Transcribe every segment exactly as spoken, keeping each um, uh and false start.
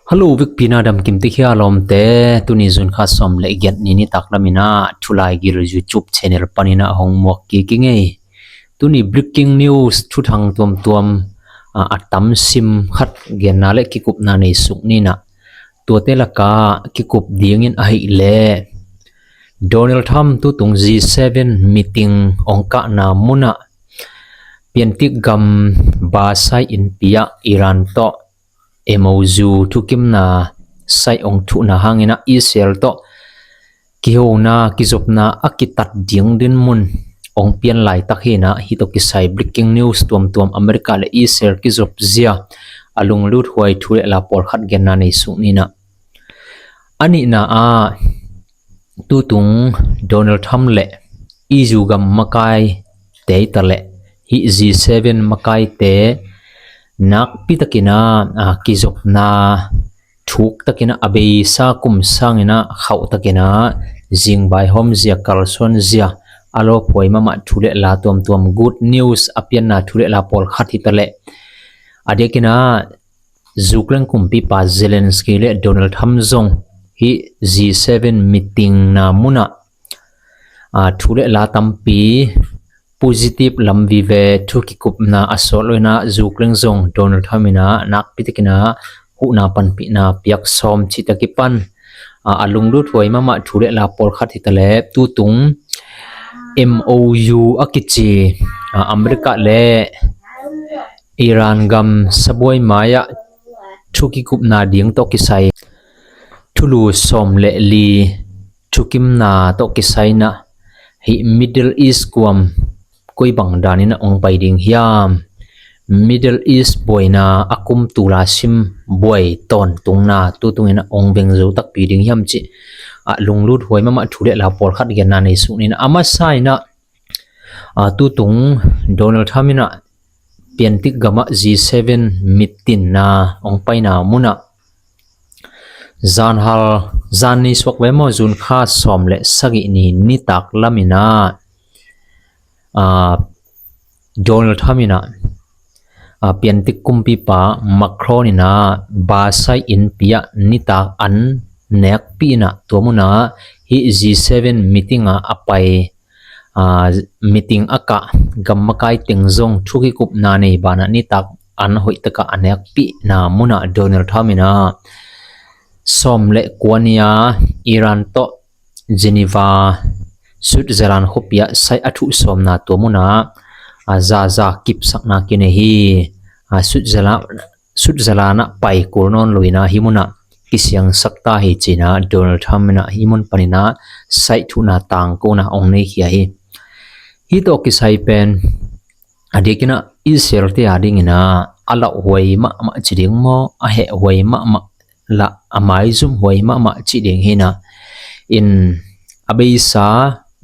Hallo, vekpi-in a dam kim tek hia lawmte. Tuni June kha sawm le giat ni nitak lamin a Thulai Gil YouTube channel panin a hong muak kik ing ei. Tuni breaking news thuthang tuamtuam, a, a tam sim khat genna le kikupna nei suk ni in a, tuate lakah kikup dingin ahih leh Donald Trump tutung G seven meeting hong kahna munah piantik gam Bahrain pi ah Iran tawh M O U thukimna saih hong thuhna hangin a Israel tawh kihona kizopna a kitat ding dinmun hong pian laitak hi in a, hih tawh kisai breaking news tuamtuam America le Israel kizop zia a lungluthuai thu le la pawlkhat genna nei suk ni in a. A nihna ah tutung Donald Trump le E U gam makaite hi ta leh hih G seven makaite nakpi takin a, a, kizopna thuk takin a, a beisa kum sangin a khauh takin a zingbai hawm zia, kalsuan zia, a lawphuai mahmah thu le la tuamtuam, good news a pianna thu le la pawlkhat hi ta leh, a diakin a Ukraine kumpipa Zelensky le Donald Trump zong hih G seven meeting na munah, a, thu le la tampi positive lam vive thu kikupna a sawt lo in a, Ukraine zong Donald Trump in a nakpi takin a huhna panpihna piak sawm cih ta kipan, a, a lungluthuai mahmah thu le la pawlkhat hi ta leh tutung M O U a kici, a, America le Iran gam sabuai mai-ah thu kikupna ding tawh kisai thulu sawm le li thukimna tawh kisai in a, hih Middle East kuam koi bang danin a hong pai ding hiam? Middle East buaina a kum tul a sim buai tawntungna tutungin a hong veng zo takpi ding hiam cih a lungluthuai mahmah thu le la pawlkhat genna nei suk ni in a, a masa in a, a, tutung Donald Trump in a piantik gamah G seven meeting na hong paina munah zanhal, zan ni suak ve maw, June kha sawm le sagih ni nitak lamin a, a, Donald Trump in a, a, piantik kumpipa Macron in a Bahrain pi ah nitak an nekpih in a, tua munah hih G seven meeting ah a pai, a, meeting a kah gam makai teng zong thu kikupna nei banah nitak an hoih takah a nekpihna munah Donald Trump in a sawm le kua ni a Iran tawh Geneva, Switzerland khuapi ah saih a thuh sawmna tua munah, a, zaza kipsakna kinei hi. A, Switzerland, Switzerland ah pai kul nawn lo in a hih munah kisiangsak ta hi ci in a Donald Trump in a hih mun panin a saih thuhna tangkona hong neikhia hi. Hih tawh kisai pen a diakin a Israel te a dingin a a lauhhuai mahmah ci ding maw, a hehhuai mahmah lah a maizumhuai mahmah ci ding hi in a, in a beisa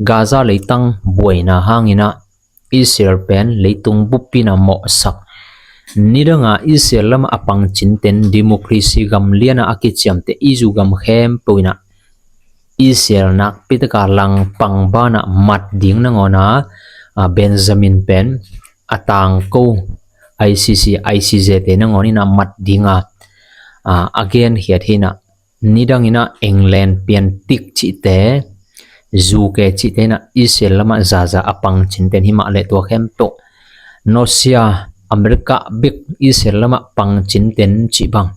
Gaza leitang buaina hangin a Israel pen leitung bup in a mawhsak. Nidanga Israel lamah a pangcinten democracy gam liana a kiciamteh Israel gam khempeuh in a Israel nakpi taka langpang banah mat ding nangawna, a, Benjamin pen a tangko, I C C, I C J te nangawn in a mat dinga, a, a genkhiat hi in a, nidang in a England piantik cihte, U K cihte in a Israel lamah zaza a pangcinten hi mah leh tua khempeuh North Korea, America bek Israel lamah pangcinten cih bang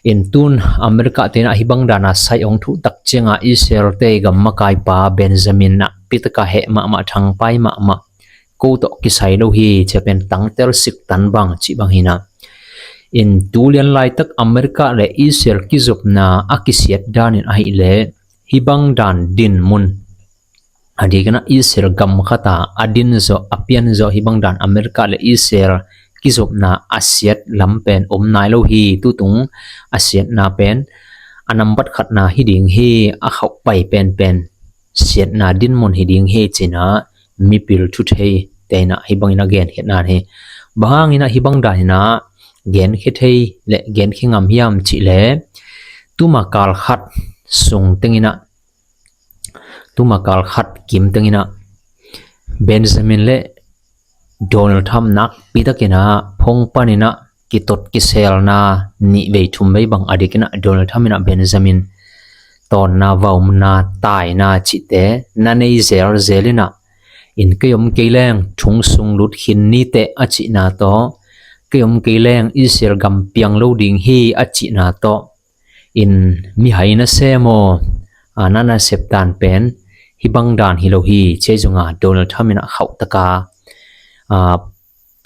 in tun America te in a hih bang dana saih hong thuh tak cianga Israel te gam makaipa Benjamin nakpi taka heh mahmah, thangpai mahmah, ko tawh kisai lo hi ci a pen tangtel sik tan bang cih bang hi in a, in tu lian laitak America le Israel kizopna a kisiat danin ahih leh hih bang dan dinmun a diakin a Israel gam khata a din zawh, a pian zawh, hih bang dan America le Israel kizopna a siat lam pen om nai lo hi. Tutung a siatna pen a nambat khatna hi ding hi, a khauh pai penpen siatna dinmun hi ding hi ci in a mipil thuthei te in a hih bangin a genkhiat nan hi. Bang hangin a hih bang dan in a genkhia thei le genkhia ngam hiam cih leh tuma kal khat sung teng in a tuma kal khat kim teng in a Benjamin le Donald Trump nakpi takin a phone panin a kitot kiselna nih vei thum vei bang a dikin ah Donald Trump in ah Benjamin tawnna, vaumna, taina cihte na nei zelzel in ah, in kei om kei leng thong sung lut khin ni teh a cihna tawh, kei om kei leng Israel gam piang lo ding hi a cihna tawh, in mihai nasem aw, a, na nasep dan pen hih bang dan hi lo hi, ci hi zong a Donald Trump in ah khauh taka, a,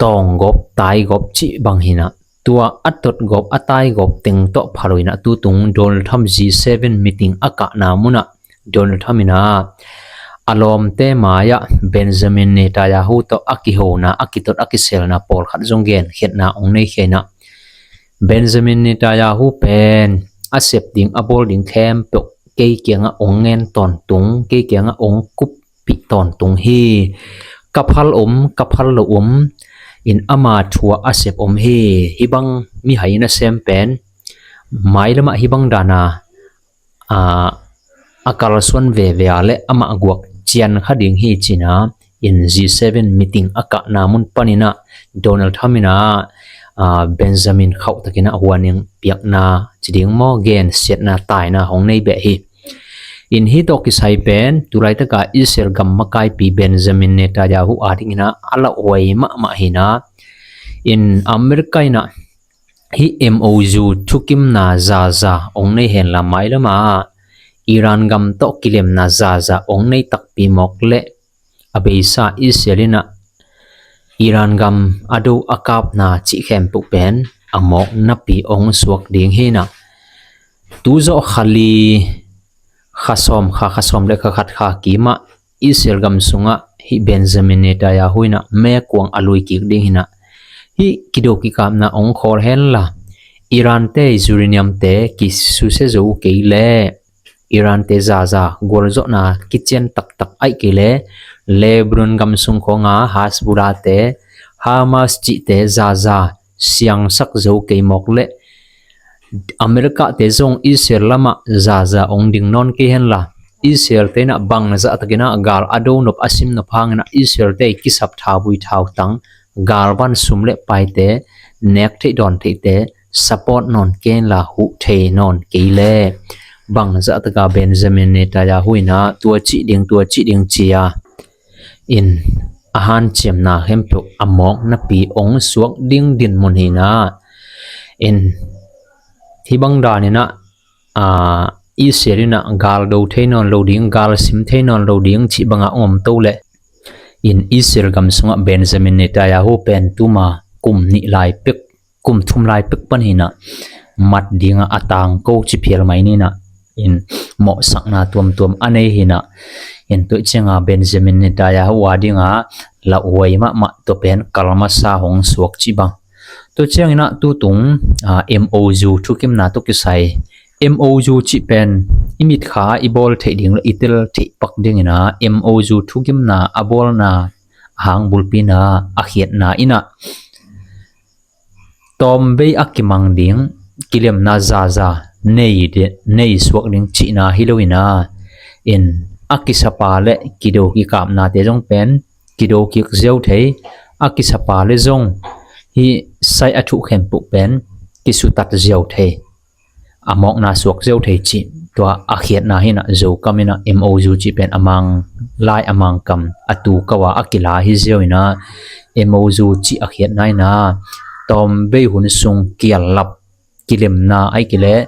tawnggawp taigawp cih bang hi in ah, tua a totgawp a taigawp teng tawh pha lo in ah tutung Donald Trump G seven meeting a kahna mun ah Donald Trump in ah a lawmte mai-ah Benjamin Netanyahu tawh a kihona, a kitot a kiselna pawlkhat zong genkhiatna hong nei khia in ah, Benjamin Netanyahu pen a sep ding a bawl ding khempeuh kei kiangah hong ngen tawntung, kei kiangah hong kuppih tawntung hi. Ka phal om, ka phal lo om, in ama thu ah a sep om hi. Hih bang mihai nasem pen mailamah hih bang dana, a, a kalsuan veve a le amah guak cian kha ding hi, ci in ah in G seven meeting a kahna mun panin ah Donald Trump in ah, a, Benjamin khauh takin ah warning piakna ci ding maw, gensiatna, taina hong nei beh hi. In hih tawh kisai pen tu laitaka Israel gam makaipi Benjamin Netanyahu a dingin ah a lauhuai mahmah hi in ah, in America in ah hih M O U thukimna zaza hong nei henla, mailamah Iran gam tawh kilemna zaza hong nei takpi mawk leh, a beisa Israel in ah Iran gam a do a kapna cih khempeuh pen a mawk napi hong suak ding hi in ah, tu zawh kha li, kha sawm kha, kha sawm le kha khat kha kimah Israel gam sungah hih Benjamin Netanyahu in ah mekuang a lui kik ding hi in ah, hih kido kikapna hong khawl henla, Iran te uranium te kisusia zo kei leh, Iran te zaza gualzawhna kician taktak aih kei leh, Lebanon gam sung khawnga Hezbollah te, Hamas cihte zaza siangsak zo kei mawk leh, America te zong Israel lamah zaza hong ding nawn kei henla, Israel te in ah bangzah takin ah gal a do nop a sim nop hangin ah Israel te kisap thauvui thautang, galvan sum le paite nek theih dawn theihte support nawn kei henla, huh thei nawn kei leh, bangzah taka Benjamin Netanyahu in ah tua cih ding, tua cih ding ci-a in a hanciamna khempeuh a mawk napi hong suak ding dinmun hi in ah, in hih bang danin ah, a, Israel in ah gal do thei nawn lo ding, gal sim thei nawn lo ding cih bangah hong om to leh, in Israel gam sungah Benjamin Netanyahu pen tuma kum nih lai pek, kum thum lai pek pan hi in ah mat dingah a tangko ci phial mai ni in ah, in mawhsakna tuamtuam a nei hi in ah, in tua cianga Benjamin Netanyahu a dinga lauhuai mahmah tua pen kal masa hong suak cih bang. Tua ciangin ah tutung, a, M O U thukimna tawh kisai, M O U cih pen i mitkha i bawl theih ding le i tel theih pak dingin ah M O U thukimna a bawlna a hang bulpi in ah a khiatna in ah tawmvei a kimang ding, kilemna zaza nei de, nei suak ding cihna hi lo in ah, in a kisapa le kido kikapnate zong pen kido kik ziau thei, a kisapa le zong hih sai a thuh khempeuh pen kisutat ziau thei, a mawkna suak ziau thei cih tua a khiatna hi in ah, Zokam in ah M O U cih pen a mang lai a mang kam a tu kau a a kila hi ziau in ah, M O U cih a khiatna in ah tawmvei hun sung kiallap, kilemna aih kei leh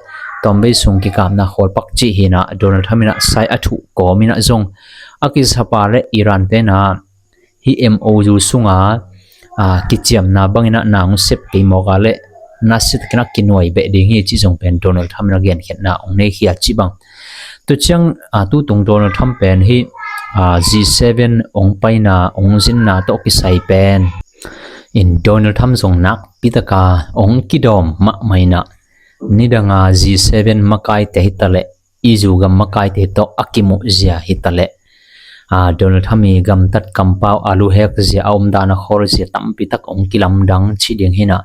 tawmvei sung kikapna khawl pak cih hi in ah, Donald Trump in ah sai a thuh kawm in ah zong a kisapa le Iran te in ah hih M O U sunga, a, kiciamna bangin ah na hong sep kei mawk a leh nasia takin ah kinuai beh ding hi cih zong pen Donald Trump in ah genkhiatna hong nei khia cih bang. Tua ciang, a, tutung Donald Trump pen hih, a, G seven hong paina, hong zinna tawh kisai pen in Donald Trump zong nakpi taka hong kidawm mahmah in ah, nidanga G seven makaite hi ta leh, i zu gam makaite tawh a kimuh zia hi ta leh, a, Donald Trump i gamtat kampau a luhek zia, a omdan a khawl zia tampi tak hong kilamdang cih ding hi in ah,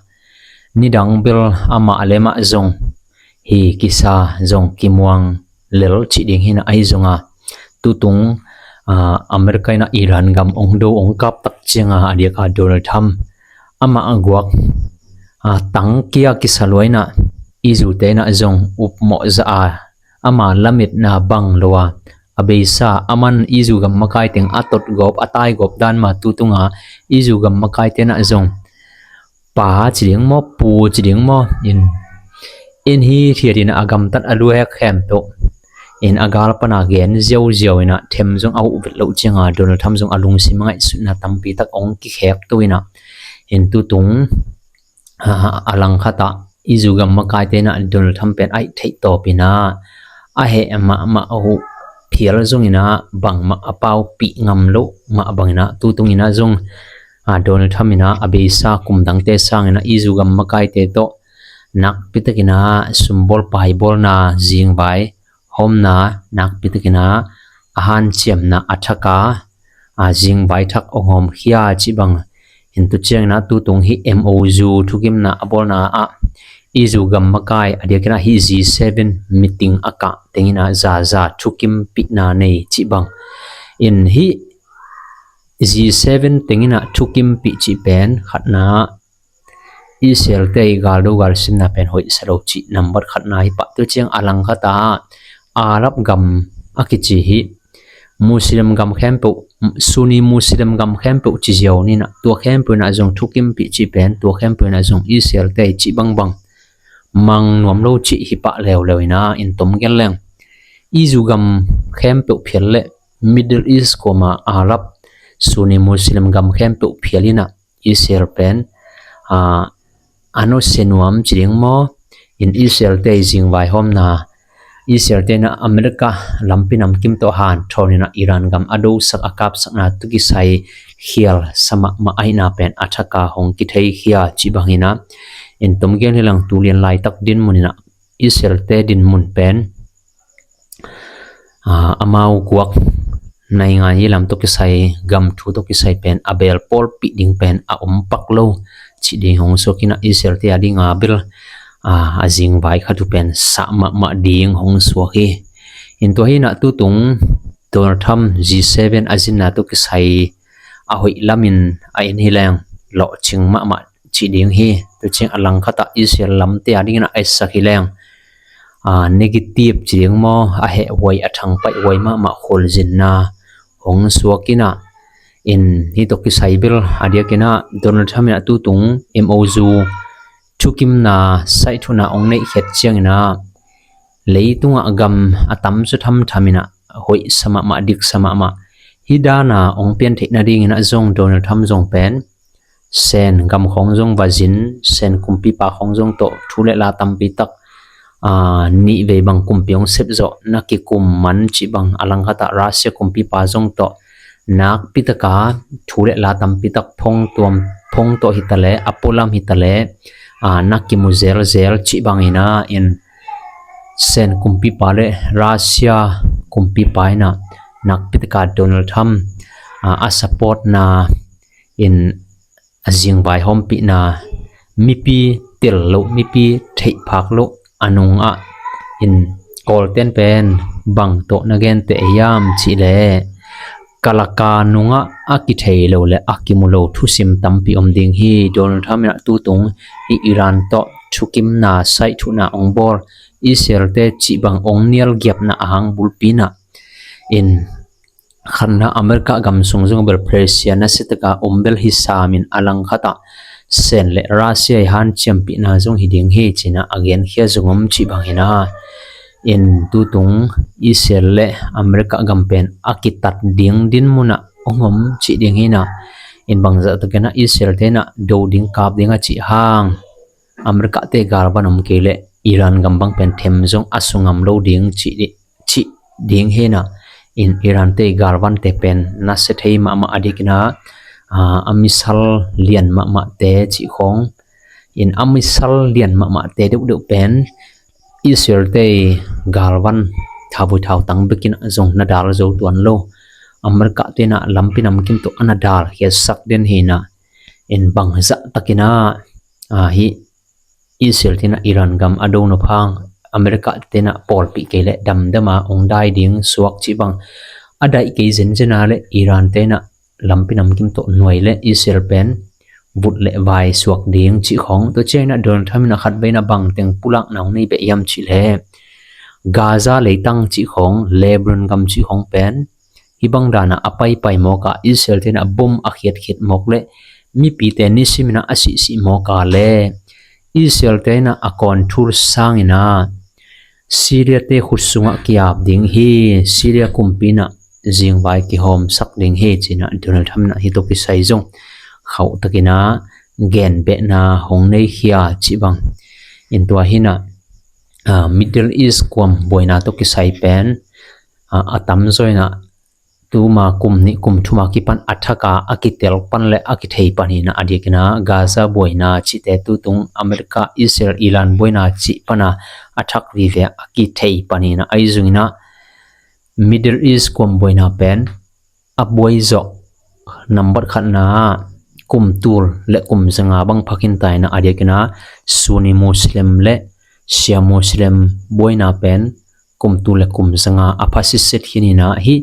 nidang bel amah le mah zong hi kisa zong kimuang lel cih ding hi in ah, ahi zong a tutung, a, America in ah Iran gam hong do hong kap tak cianga a diaka Donald Trump amah a guak, a tangkia kisa lua inah, i zute inah zong upmawh zah a, ama lametna bang lo a, a beisa a man i zu gam makai teng a tot gawp a tai gawp dan ma tutunga i zu gam makai tenah zong pa ci ding maw, pu ci ding maw, in in hi thiat inah a gamtat a lu hek khempeuh in a gal pana gen ziauziau inah them zong a huh vet loh cianga Donald Trump zong a lungsim a ngaihsutna tampi tak ong kikhek tu inah in tutung a langkhatah i zu gam makaite inah Donald Trump pen aih theih tawp inah a heh mahmah a huh phial zong inah bangmah a paupih ngam loh mah bang inah tutung inah zong a Donald Trump inah a beisa kum dangte sang inah i zu gam makaite tawh nakpi tak inah sumbawl paibawlna zingvai hawmna nakpi tak inah a hanciamna a thaka a zingvai thak ong hawmkhia cih bang in tu ciang inah tutung hi M O U thukimna a bawlna ah i zu gam makai a diak inah hi G seven meeting a kah teng inah zaza thukimpihna nei cih bang in hi G seven teng inah thukimpih cih pen khatna Israel te i galdo galsimna pen hoihsa lo cih nambat khatna hi pah. Tu ciang a langkhat ah Arab gam a kici hi Muslim gam khempeuh, Sunni Muslim gam khempeuh ci ziau ni inah tua khempeuh inah zong thukimpih cih pen tua khempeuh inah zong Israel te cih bangbang mang nuam lo cih hi pah leuleu inah in tom gen leng i zu gam khempeuh phial le Middle East koma Arab Sunni Muslim gam khempeuh phial inah Israel pen a, a nusia nuam ci ding maw? In Israel te zingvai hawmna Israel te inah America lampi namkim tawh hanthawn inah Iran gam a dosak a kapsakna tu kisai khial sa mahmah ahihna pen a thaka hong kitheikhia cih bang inah in tom gen hi lang. Tu lian laitak dinmun inah Israel te dinmun pen a, amau guak naingan i lam tawh kisai gam thu tawh kisai pen a bel pawlpih ding pen a om pak lo cih ding hong suak inah Israel te a dinga bel a, a zingvai khat uh pen sah mahmah ding hong suak hi. In tua hi inah tutung Donald Trump G seven a zinna tawh kisai a hoih lamin a in hi leng lawhcing mahmah cih ding hi. Tu ciang a langkhat ah Israel lamte a dingin a etsak hi leng a, negative ci ding maw, a heh huai a thangpaih huai mahmah khualzinna hong suak inah in hi tawh kisai bel a diak inah Donald Trump inah tutung M O U thukimna saih thuna hong neihkhiat ciang inah leitungah gam a tamzaw thamtham inah hoihsa mahmah diksa mahmah hi dana hong pian theih nading inah zong Donald Trump zong pen Sen gam khawng zong va zin, Sen kumpipa khawng zong tawh thu le la tampi tak a, nih vei bang kumpi hong sep zawh na kikum man cih bang a langkhat ah Russia kumpipa zong tawh nakpi taka thu le la tampi tak phongtuam phongtuah hi ta le a pualam hi ta le a, na kimu zelzel cih bang inah in Sen kumpipa le Russia kumpipa inah nakpi taka Donald Trump a, a supportna in a zingvai hawmpihna mipi tel loh, mipi theihphak loh a nungah in Kawlten pen bang tawh na gente hiam cih leh Kalaka nungah a kithei lo le a kimu lo thusim tampi om ding hi. Donald Trump inah tutung hi Iran tawh thukimna saih thuna hong bawl Israel te cih bang hong nialgiapna a hang bulpi inah in khatna America gam sung zong bel pressure nasia taka om bel hi samin a langkhat ah Sen le Russia i hanciampihna zong hi ding hi ci inah a genkhia zong om cih bang inah in tutung Israel le America gam pen a kitat ding dinmun ah hong om cih ding hi inah in bangzah tak inah Israel te inah do ding kap ding a cih hang America te galvan om kei leh Iran gam bang pen them zong a sungam lo ding cih ding cih ding hi inah in Iran te galvante pen nasia thei mahmah a dik inah a, a misal lian mahmahte cih khawng in a misal lian mahmahte deuhdeuh pen Israel te galvan thavui thautang bek inah zong na dal zo tuan lo. America te inah lampi namkim tawh a na dal khiatsak den hi inah in bangzah tak inah a, hi Israel te inah Iran gam a do nop hang America te inah pawlpih kei leh damdama hong dai ding suak cih bang a daih kei zenzen a le Iran te inah lampi namkim tawh nuai le Israel pen vut le vai suak ding cih khong. Tua ciangin ah Donald Trump in ah khatvei in ah bangteng pulakna hong nei beh hiam cih leh Gaza leitang cih khong, Lebanon gam cih khong pen hih bang dan ah a paipai mawk a, Israel te in ah bom a khiatkhiat mawk le mipite nisim in ah a sihsih mawk a le Israel te in ah a control sangin ah Syria te khut sungah kiap ding hi, Syria kumpi in ah zingvai kihawmsak ding hi ci-in ah Donald Trump in ah hih tawh kisai zong khauh takin ah genbehna hong nei khia cih bang. In tua hi in ah, ah, Middle East kuam buaina tawh kisai pen, ah, a tamzaw in ah tuma kum nih kum thum a kipan a thak a, a kitel pan le a kithei pan hi in ah, a diakin ah Gaza buaina cihte tutung America, Israel, Iran buaina cih pan a a thak vive a kithei pan hi in ah, ahi zongin ah Middle East kuam buaina pen a buai zawh nambat khatna ah kum tul le kum zanga bang pha khin ta hi in ah, a diakin ah Sunni Muslim le Shia Muslim buaina pen kum tul le kum zanga a pha sitset khin hi in ah, hih,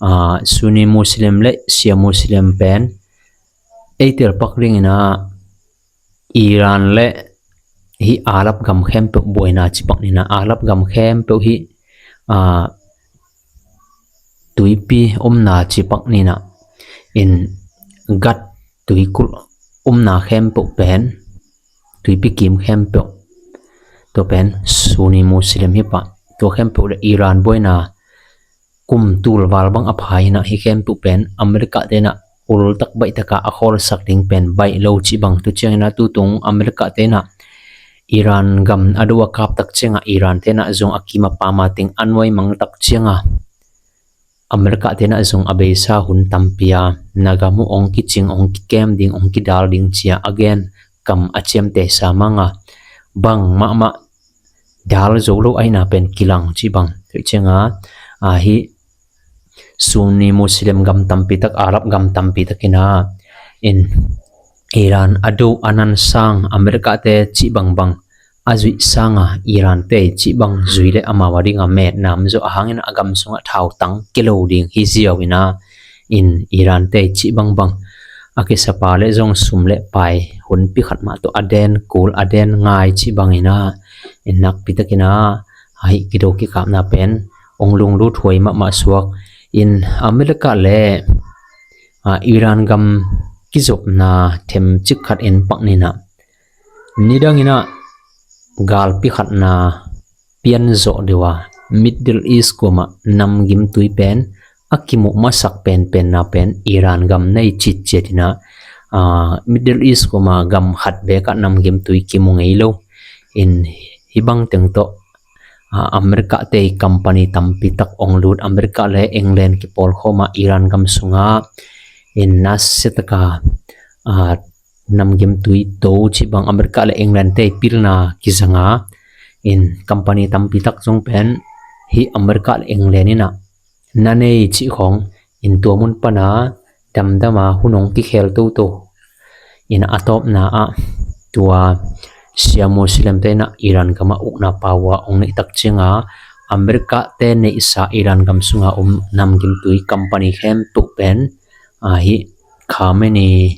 ah, Sunni Muslim le Shia Muslim pen ei tel pak dingin ah Iran le hih Arab gam khempeuh buaina ci pak ni in ah, Arab gam khempeuh hih, ah, tuipi omna ci pak ni in ah, in Gulf tuikulh omna khempeuh pen, tuipi kim khempeuh, tua pen Sunni Muslim hi pah. Tua khempeuh le Iran buaina kum tul val bang a pha hi in ah, hih khempeuh pen America te in ah ultak baih tak a a khawlsak ding pen baih lo cih bang. Tua ciangin ah tutung America te in ah Iran gam a do a kap tak ciang a, Iran te in ah zong a kim a pam a teng a nuai mang tak ciang a, America te in ah zong a beisa hun tampi a, na gam uh hong kicing, hong kikem ding, hong kidal ding ci-a a gen kam a ciamteh sa mang a, bang mahmah dal zo lo ahihna pen kilang cih bang. Tua ciang a, ah, hih Sunni Muslim gam tampi tak, Arab gam tampi tak in ah, in Iran a do a nan sang, America te cih bangbang a zuih sang a, Iran te cih bang zui le amau a ding a metnam zaw a hangin a gam sungah thautang kilo ding hi ziau in ah, in Iran te cih bangbang a kisapa le zong sum le pai hunpi khat mah tawh a den kul, a den ngai cih bangin ah, in nakpi takin ah, a hih kido kikapna pen hong lunglut huai mahmah suak. In America le, ah, Iran gam kizopna themcik khat en pak ni in ah, nidang in ah galpi khatna pian zawh deuh a, Middle East kuamah namgimtui pen a kimuh masak penpenna pen Iran gam nei citciat in ah, ah, Middle East kuamah gam khat bek ah namgimtui kimu ngei lo. In hih bang teng tawh, ah, America te company tampi tak hong lut, America le England kipawlkhawm a Iran gam sungah in nasia tak a, ah, namgimtui to cih bang America le England te pilna kizang a, in company tampi tak zong pen hih America le England in ah na nei cih khong, in tua mun pan a damdam a hun hong kikhel toto. In a tawpna ah tua Shia Muslim te in ah Iran gam ah ukna pau a hong neih tak ciang a, America te neihsa Iran gam sunga om namgimtui company khempeuh pen, ah, hih Khamenei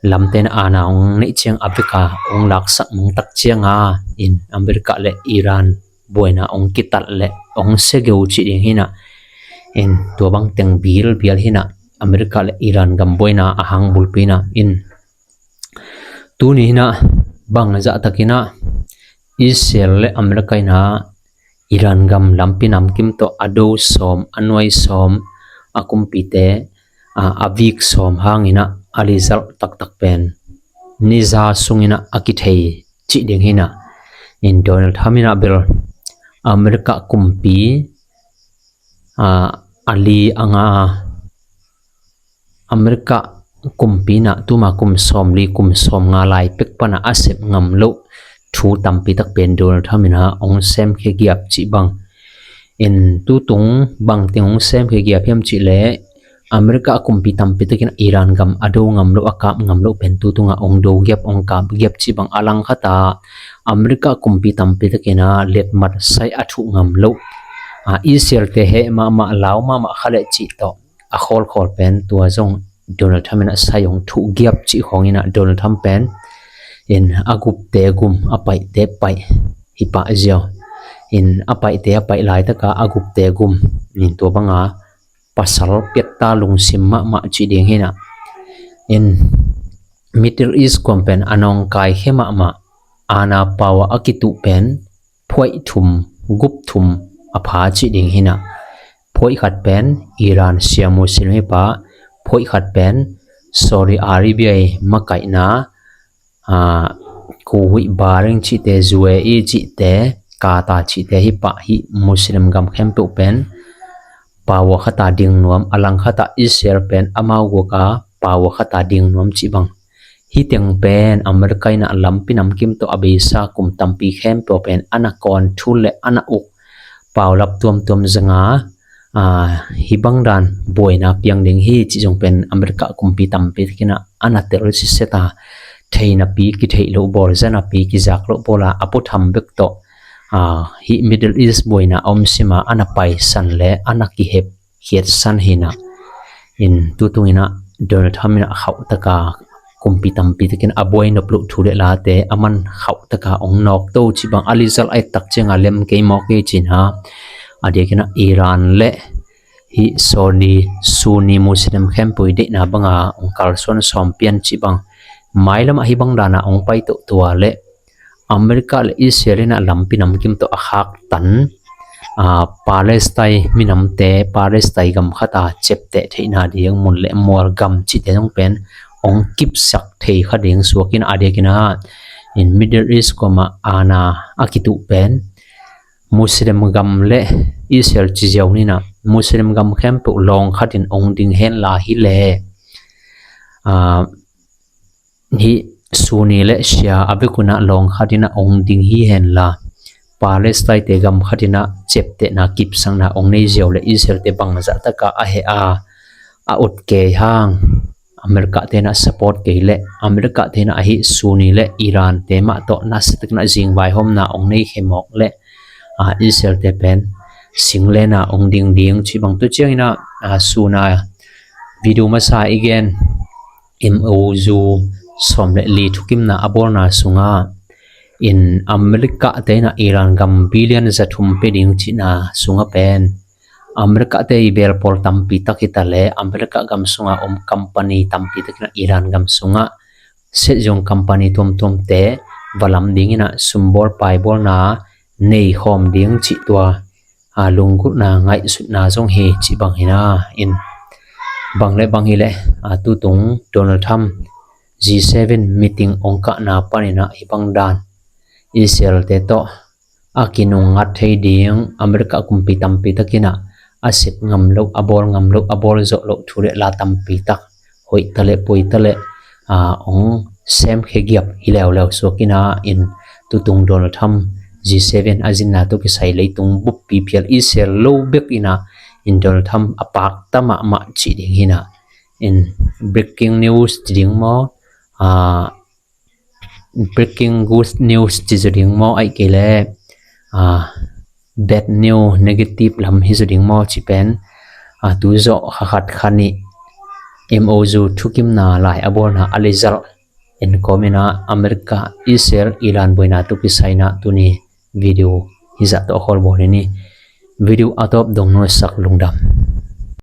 lamte in ah ana hong neih ciang a bek a hong laksak mang tak ciang a, in America le Iran buaina hong kitat le hong sia geu cih ding hi in ah, in tua bang teng bilbial hi in ah, America le Iran gam buaina a hang bulpi in ah, in tuni hi in ah bang zah takin ah Israel le America in ah Iran gam lampi namkim tawh a do sawm, a nuai sawm, a kumpite, a, a vik sawm hangin ah a result taktak pen niza sungin ah a kithei cih ding hi in ah, in Donald Trump in ah bel America kumpi, a, a li a nga, America kumpi in ah tuma kum sawmli kum sawmnga lai pek pan a a sep ngam loh thu tampi tak pen Donald Trump in ah hong semkhia giap cih bang. In tutung bangteng hong semkhia giap hiam cih leh America kumpi tampi takin ah Iran gam a do ngam loh, a kap ngam loh pen tutung ah hong do giap, hong kap giap cih bang. A langkhat ah America kumpi tampi takin ah letmat sai a thuh ngam loh, ah, Israel te heh mahmah, lau mahmah kha leh cih tawh a khawlkhawl pen tua zong Donald Trump in a sai hong thuh giap cih khawng in a Donald Trump pen in a gupte gum a paihte paih hi pah ziau. In a paihte a paih laitaka a gupte gum in tua banga pasal piatta lungsim mahmah cih ding hi na. In Middle East kuam pen a nawngkai khe mahmah, ana pau a kituh pen phuaih thum gup thum a pha cih ding hi na. Phuaih khat pen Iran Shia Muslim hi pah, phuaih khat pen Saudi Arabia i makaihna, aa, Kuwait, Bahrain cihte, U A E cihte, Qatar cihte hi pah, hih Muslim gam khempeuh pen pau a khata ding nuam, a lang khata Israel pen amau guaka pau a khata ding nuam cih bang. Hih teng pen America in a lampi namkim tawh a beisa kum tampi khempeuh pen a na kawn thul le a na uk paulap tuamtuam zanga, aa, hih bang dan buaina piang ding hi cih zong pen America kumpi tampi takin a na tel siseta, theihnapi kitheih loh bawl, zanapi kizak loh bawla a putham bek tawh, aa, hih Middle East buaina a om sima a na paisan le a na kihep khiatsan hi na. In tutung in a Donald Trump in a khauhtaka kumpi tampi takin a buai nop loh thu le late a man khauhtaka ong nawk to cih bang a lizal a et tak cianga lem kei mawk ei cin ha. A diakin a Iran le hih Saudi Sunni Muslim khempeuh i deihna banga ong kalsuan sawm pian cih bang. Mailamah hih bang dana ong pai toh tua le America le Israel in a lampi namkim tawh a khaktan, aa, Palestine minamte, Palestine gam khata ciapteh theihna ding mun le mual gam cihte zong pen ong kipsak thei kha ding suakin a diakin a in Middle East kuama ana a kituh pen Muslim gam le Israel ci ziau ni na, Muslim gam khempeuh lawng khatin ong ding henla hi le, aa, hih Sunni le Shia a bek un a lawng khatin a ong ding hi henla, Palestine te gam khatin a ciaptehna kipsakna ong nei ziau le Israel te bangzah taka a heh a, a ut kei hang, America te in a support kei le, America te in a hih Sunni le Iran te mah tawh nasia takin a zingvaihawmna ong nei khe mawk le, aa, Israel te pen singlena ong ding ding cih bang. Tu ciangin a, aa, suna video masa i gen M O U sawm le li thukimna a bawlna sunga in America te in a Iran gam billion za thum pe ding cihna sunga pen America te i belpawl tampi tak hi ta le America gam sunga om company tampi tak in a Iran gam sunga set zong company tuamtuamte va lam dingin a sumbawl paibawlna nei khawm ding cih tua, aa, lunggulhna ngaihsutna zong hi cih bang hi na. In bang le bang hi le, aa, tutung Donald Trump G seven meeting ong kahna panin a hih bang dan Israel te tawh a kinungngat thei ding America kumpi tampi takin a a sep ngam loh, a bawl ngam loh, a bawl zawh loh thu le la tampi tak hoih ta le poi ta le, aa, ong sem khe giap hi leuleu suakin a in tutung Donald Trump G seven a zinna tawh kisai leitung buppi phial Israel lo bek in a in Donald Trump a pakta mahmah cih ding hi na. In breaking news ci ding maw, aa, breaking good news ci zaw ding maw, ahih kei le, aa, bad news, negative lam hi zaw ding maw cih pen, aa, tu zawh kha khat kha nih M O U thukimna lai a bawlna a lizal en kawmin a America, Israel, Iran buaina tawh kisai in a tuni video hizah tawh a khawl bawl hi ni. Video a tawp dong nuaisak lungdam.